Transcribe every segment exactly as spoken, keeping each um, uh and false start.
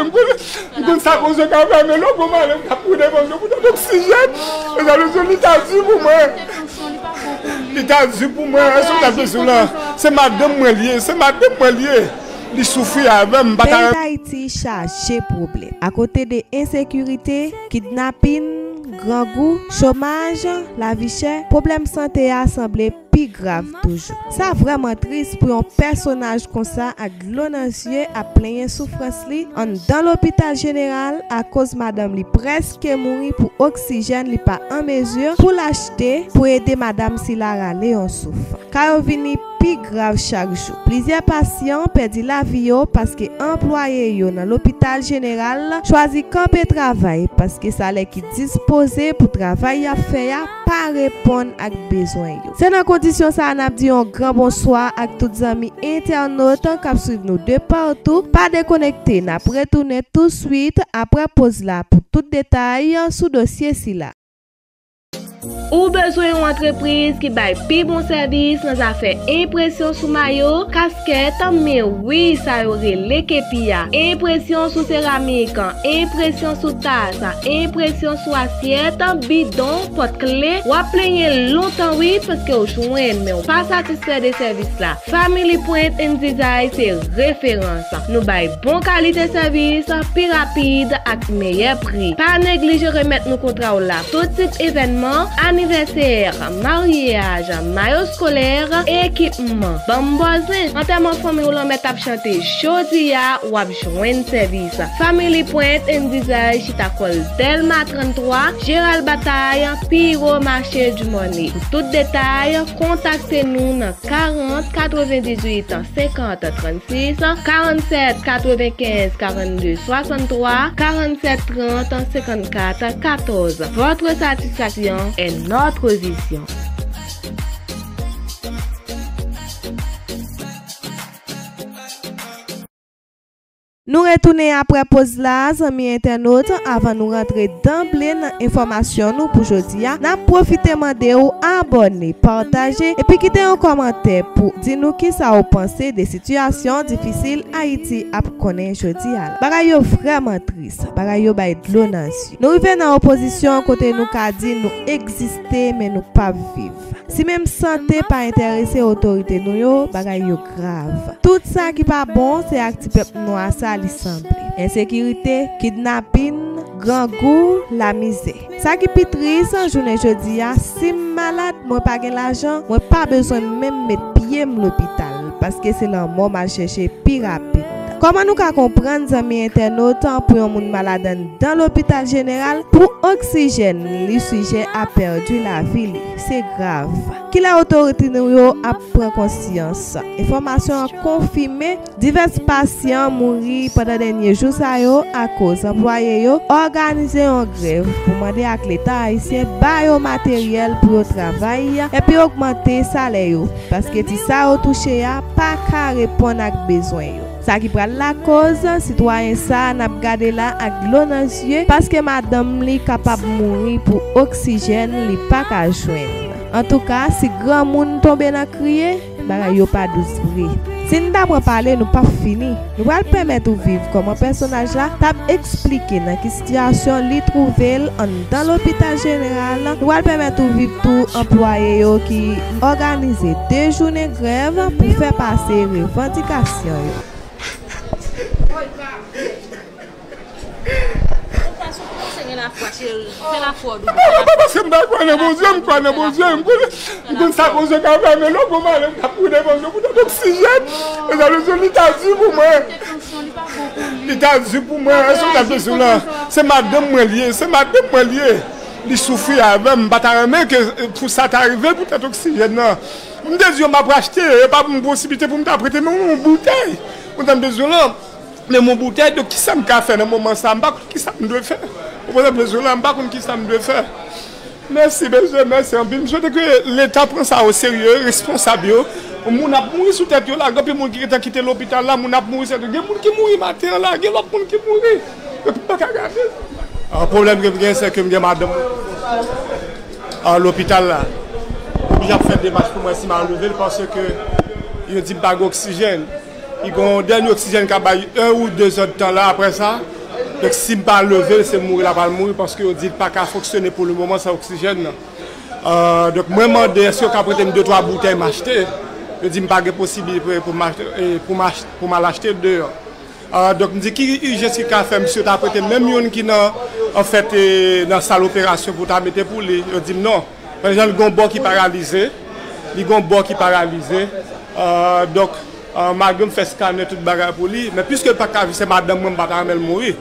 M konn, m konn sa koze ka fè, men lè w gon malad k ap pran devan yo pou tèt oksijèn, e sa vle di li ta di pou mwen. Li ta di pou mwen, èske w ta bezwen la? Se madanm mwen li ye, se madanm mwen li ye. Li soufri avè m, m pa ta Peyi Dayiti chaje pwoblèm. Akote de ensekirite, kidnapin, grangou, chomaj, lavi chè, pwoblèm sante a sanble pi grav toujou. Sa vrèman tris pou yon pèsonaj konsa ak dlo nan zye ap plenyen soufrans li anndan lopital jeneral akoz madanm li prèske mouri pou oksijèn li pa an mezi pou l achte pou ede madanm sila rale yon souf. Ka yo vini pi grav chak jou. Plizyè pasyan pèdi lavi yo paske anplwaye yo nan lopital jeneral chwazi kanpe travay paske salè ki dispoze pou travay y ap fè a pa reponn ak bezwen yo. Se nan kondisyon sa a n ap di yon gran bonswa ak tout zanmi entènot k ap swiv nou de patou. Pa dekonekte, n ap retounen touswit apre poz la pou tout detay sou dosye sila. Ou bezwen yon antrepriz ki bay pi bon sèvis nan zafè enpresyon sou mayo, kaskèt, men wi, sa yo rele kepi a, enpresyon sou seramik, enpresyon sou tas, enpresyon sou asyèt, bidon, pòt kle. W ap plenyen lontan wi, paske w jwenn, men w pa satisfè de sèvis la. Family Print and Design se referans. Nou bay bon kalite sèvis, pi rapid ak meyè pri. Pa neglije remèt nou kontra w la. Tout tip evènman, anivèsè, maryaj, mayo eskolè, ekipman, banm bòzen, antèman fanmi w lanmèt ap chante jodi a, w ap jwenn sèvis. Family Print and Design chita kò l Dèlma trannntwa, Jeral Batay, pi wo mache Dimòne. Pou tout detay, kontakte nou nan karant katrevendizuit senkant trannsis, karannsèt katrevenkenz karannde swasanntwa, karannsèt trant senkannkat katòz. Votre satisfaction est notre vision. Nou retounen apre poz la, zanmi entènot. Anvan nou rantre danble nan enfòmasyon nou pou jodi a, n ap pwofite mande w abòne, pataje, epi kite yon kòmantè pou di nou kisa w panse de sitiyasyon difisil Ayiti ap konnen jodi a la. Bagay yo vrèman tris, bagay yo bay dlo nan zye. Nou rive nan opozisyon kote nou ka di nou egziste, men nou p ap viv. Si menm sante pa enterese otorite nou yo, bagay yo grav. Tout sa ki pa bon, se ak ti pèp nwa sa li sanble. Ensekirite, kidnapin, grangou, lamizè. Sa ki pi tris, jounen jodi a, si m malad, mwen pa gen lajan, mwen pa bezwen menm met pye m lopital, paske se lanmò m al chèche pi rapid. Kòman nou ka konprann, zanmi entènot, pou yon moun malad anndan lopital jeneral, pou oksijèn, li sijè a pèdi lavi li? Se grav. Kilè otorite nou yo ap pran konsyans? Enfòmasyon an konfime, divès pasyan mouri pandan dènye jou sa yo akoz anplwaye yo òganize yon grèv pou mande ak Leta ayisyen ba yo materyèl pou yo travay epi ogmante salè yo, paske ti sa yo touche a pa ka reponn ak bezwen yo. Sa ki pral lakoz, sitwayen sa a n ap gade la ak dlo nan zye, paske madanm li kapab mouri pou oksijèn li pa ka jwenn. Antouka, si granmoun tonbe nan kriye, bagay yo pa dous vre. Si n ta pran pale, nou p ap fini. Nou pral pèmèt ou viv kòman pèsonaj la t ap eksplike nan ki sitiyasyon li twouve l anndan lopital jeneral. Nou pral pèmèt ou viv tou anplwaye yo ki òganize de jounen grèv pou fè pase revandikasyon yo. Ou pa sou kòmanse gen lafwa, cheri. Fè lafwa w doubli. Papa, papa, se m pa kwè nan Bondye, m kwè nan Bondye. M konn, m konn sa Bondye ka fè, men lè w gon malad k ap pran devan yo pou tèt oksijèn, e sa vle di li ta di pou mwen. Li ta di pou mwen, èske w ta bezwen la? Se madanm mwen li ye, se madanm mwen li ye. Li soufri avè m, m pa ta renmen ke pou sa ta rive pou tèt oksijèn nan. M te di yo m ap achte, e pa pou m posiblite pou m ta prete men yon boutèy. Ou ta bezwen lan. Men m yon boutèy, donk kisa m ka fè nan moman sa? M pa konn kisa m dwe fè. Ou konprann, bezwen lan, m pa konn kisa m dwe fè. Mèsi, bezwen, mèsi anpil. M swete ke Leta pran sa o serye, responsab yo. Moun ap mouri sou tèt yo la, gen anpil moun ki gentan kite lopital la, moun ap mouri sou tèt yo. Gen moun ki mouri maten an la, gen lòt moun ki mouri. Yo pa ka gade. Ah, pwoblèm ke m gen, se ke m gen madanm an lopital la. Oblije ap fè demach pou mwen si m al leve l, paske yo di m pa gen oksijèn. Li gen yon dènye oksijèn k ap bay en ou de zè d tan la, apre sa, donk, si m pa leve l, se mouri l ap al mouri, paske yo di l pa ka fonksyone pou le moman san oksijèn nan. Euh, donk, mwen mande, èske yo ka prete m de twa boutèy m achte? Yo di m pa gen posiblite pou m achte, e, pou m ach-, pou m al achte l deyò. Euh, donk, m di, ki ijans ki ka fè misye ta prete m menm youn ki nan, anfèt, e, nan sal operasyon pou ta mete pou li? Yo di m non. Pandan l gen yon bò ki paralize, li gen yon bò ki paralize. Euh, donk, euh, malgre m fè skanè tout bagay pou li, men piske l pa ka viv, se madanm mwen, m pa ta renmen l mouri.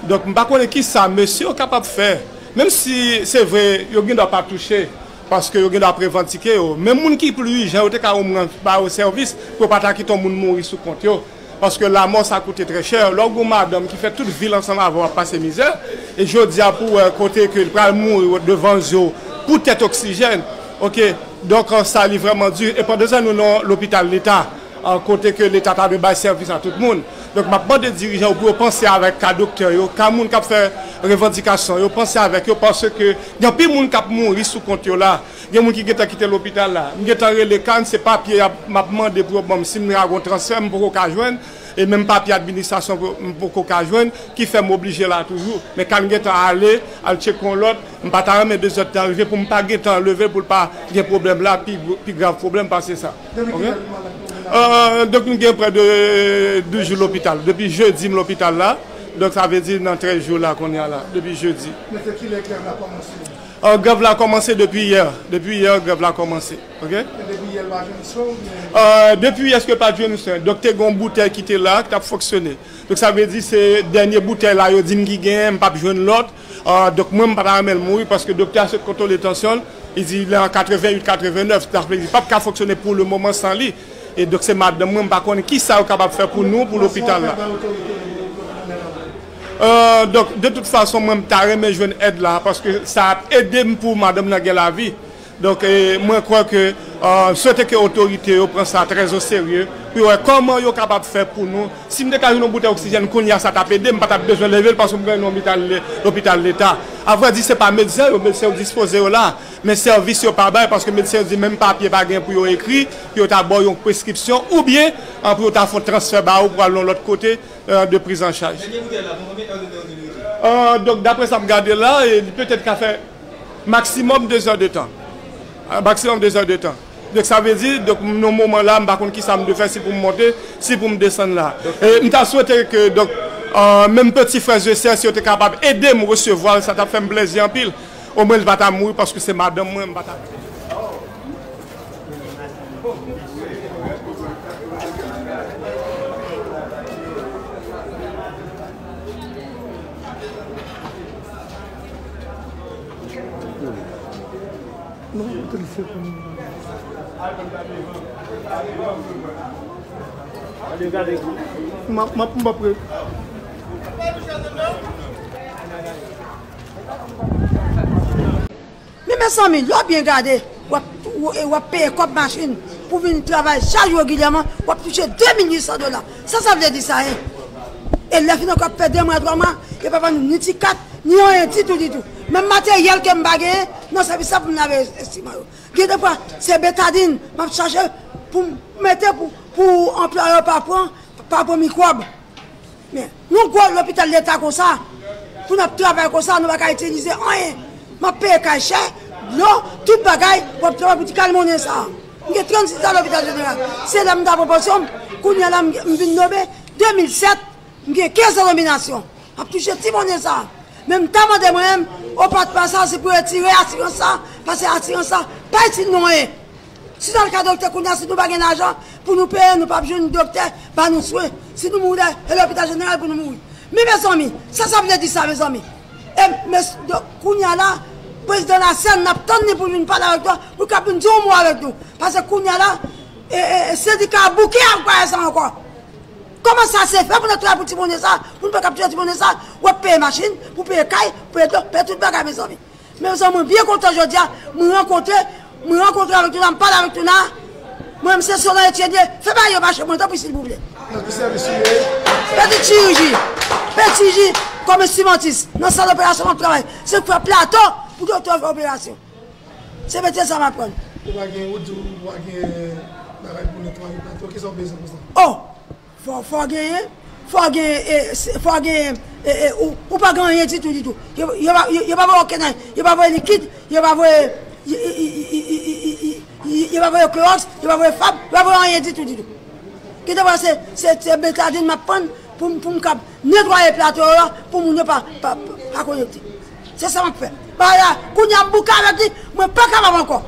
Donk, m pa konnen ki sa mesye yo kapab fè. Menm si se vre, yo gen dwa pa touche, paske yo gen dwa ap revandike yo. Men moun ki pli ijan, yo te ka omwen ba yo sèvis, pou yo pa ta kite yon moun mouri sou kont yo. Paske lanmò sa koute trè chè. Lè w gen yon madanm ki fè tout vi l ansanm avè w ap pase mizè, e jodi a pou w wè kote ke l pral mouri devan zye w poutèt oksijèn. Oke, donk, sa li vrèman di. E pandan sa nou nan lopital leta, an, kote ke leta ta dwe bay sèvis a tout moun. Donk, m ap mande dirijan yo pou yo panse avèk ka doktè yo, ka moun k ap fè revandikasyon yo, panse avèk yo, paske gen anpil moun k ap mouri sou kont yo la. Gen moun ki gentan kite lopital la. M gentan rele Can, se papye y ap, m ap mande pou yo ban m, si m ta gen yon transfè, m poko ka jwenn. E menm papye administrasyon pou, m poko ka jwenn, ki fè m oblije la toujou. Men Can gentan ale, al tcheke yon lòt, m pa ta renmen de zè d tan rive pou m pa gentan leve l pou l pa gen pwoblèm la, pi, pi grav pwoblèm pase sa. Depi kilè l malad? Euh, donk, nou gen prè de douz jou lopital. Depi jedi, m lopital la. Donk, sa vle di nan trèz jou la, kounye a la. Depi jedi. Men se kilè grèv la kòmanse? Euh, grèv la kòmanse depi yè. Depi yè, grèv la kòmanse. Oke? E depi yè, l pa jwenn swen oubyen? Euh, depi yè, èske pa jwenn swen? Donk, te gen yon boutèy ki te la, ki t ap fonksyone. Donk, sa vle di se dènye boutèy la yo di m ki genyen, m p ap jwenn lòt. Ah, donk, mwen, m pa ta renmen l mouri paske doktè a sot kontwole tansyon l. Li di li an katrevenn uit, katrevenn nèf. Sa vle di, li p ap ka fonksyone pou le moman san li. E donk, se madanm mwen, m pa konnen ki sa yo kapab fè pou nou, pou lopital la. Euh, donk, de tout fason, mwen, m ta renmen jwenn èd la, paske sa ap ede m pou madanm nan gen lavi. Donk, e, mwen kwè ke, euh, swete ke otorite yo pran sa trè o serye, pou yo wè kòman yo kapab fè pou nou. Si m te ka jwenn yon boutèy oksijèn kounye a, sa t ap ede m, m pa t ap bezwen leve l, paske m gen yon lopital le-, lopital leta. Avrèdi, se pa medsen yo, medsen yo dispoze yo la, men sèvis yo pa bay, paske medsen yo di menm papye pa gen pou yo ekri, pou yo ta ba w yon preskripsyon, oubyen, an, pou yo ta fè yon transfè ba ou pou al yon lòt kote, euh, de prizanchaj. Dènye boutèy la, pou konbyen è de tan li rete? Euh, donk, daprè sa m gade la, e, li petèt ka fè maksimòm de zè de tan. Ah, maksimòm de zè de tan. Donk, sa vle di, donk, nan moman la, m pa konn ki sa m dwe fè, si pou m monte, si pou m desann la. E m ta swete ke, donk, euh, menm peti frè e sè, si yo te kapab ede m resevwa l, sa t ap fè m plezi anpil. Omwen, li pa ta mouri paske se madanm mwen, m pa ta. Non, kote l se pou nou. M ap, m ap, m ap pre. Men mezanmi, lè w byen gade, w ap, w, w ap peye kòb machin pou vin travay chak jou regilyèman, w ap touche de mil uit san dola. Sa sa vle di sa ye? E lè fini ankò ap fè de mwa, twa mwa, yo pa ban nou ni ti kat, ni anyen ditou, ditou. Menm materyèl ke m pa genyen nan sèvis la pou m lave estiman yo. Gen de fwa, se betadin m ap chache pou m mete pou, pou anplwaye yo pa pran, pa pran mikwòb. Men, yon gwo lopital leta konsa, pou n ap travay konsa, nou pa ka itilize anyen. M ap peye kay chè, dlo, tout bagay, pou ap travay pou ti kal monnen sa a. M gen trannsis zan lopital jeneral. Se la m ta pran pansyon m, kounye a la m, m vin nome, de mil sèt, m gen kenz zan nominasyon. M ap touche ti monnen sa a. Men m ta mande mwen menm, o patwon sa, se pou retire asirans sa, paske asirans sa pa itil nou anyen. Si n al ka doktè kounye a, si nou pa gen lajan pou nou peye, nou p ap jwenn doktè ba nou swen. Si nou mouri, e lopital jeneral pou nou mouri. Men mezanmi, sa sa vle di sa, mezanmi? E, mes-, donk, kounye a la, prezidan Lasèn, n ap tann li pou l vin pale avèk nou, pou l ka vin di yon mo avèk nou. Paske kounye a la, e, e, e, sendika a bouke ak bagay sa ankò. Kòman sa se fè pou n ap travay pou ti monnen sa, pou n pa ka touche ti monnen sa, w ap peye machin, pou peye kay, pou peye dlo, peye tout bagay, mezanmi. Men mezanmi, mwen byen kontan jodi a, mwen rankontre, mwen rankontre avèk Touna, m pale avèk Touna. Mwen menm se Solan Etienne ye, fè bagay yo mache pou mwen, tanpri, silvouplè. Nan ki sèvis ou ye? Peti chiriji, peti chiriji, kòm enstrimantis, nan sal operasyon m ap travay. Se pou fè plato, pou doktè yo fè operasyon. Se metye sa m aprann. Ou pa gen, ou di ou pa gen bagay pou netwaye plato, kisa w bezwen konsa? Oh! Fò, fò genyen, fò genyen, e, se- fò genyen, e, e, ou, ou pa gen anyen ditou, ditou. Yo, yo, pa- yo, yo pa voye okenn, yo pa voye likid, yo pa voye, yo, yo pa voye klowòks, yo pa voye fab, yo pa voye anyen ditou, ditou. Ki te vre se, se, se betadin m ap pran pou, m- pou m kab netwaye plato yo, pou moun yo pa, pa, pa konekte. Se sa m ap fè. Bagay la, kounye a m bouke avèk li, mwen pa kapab ankò.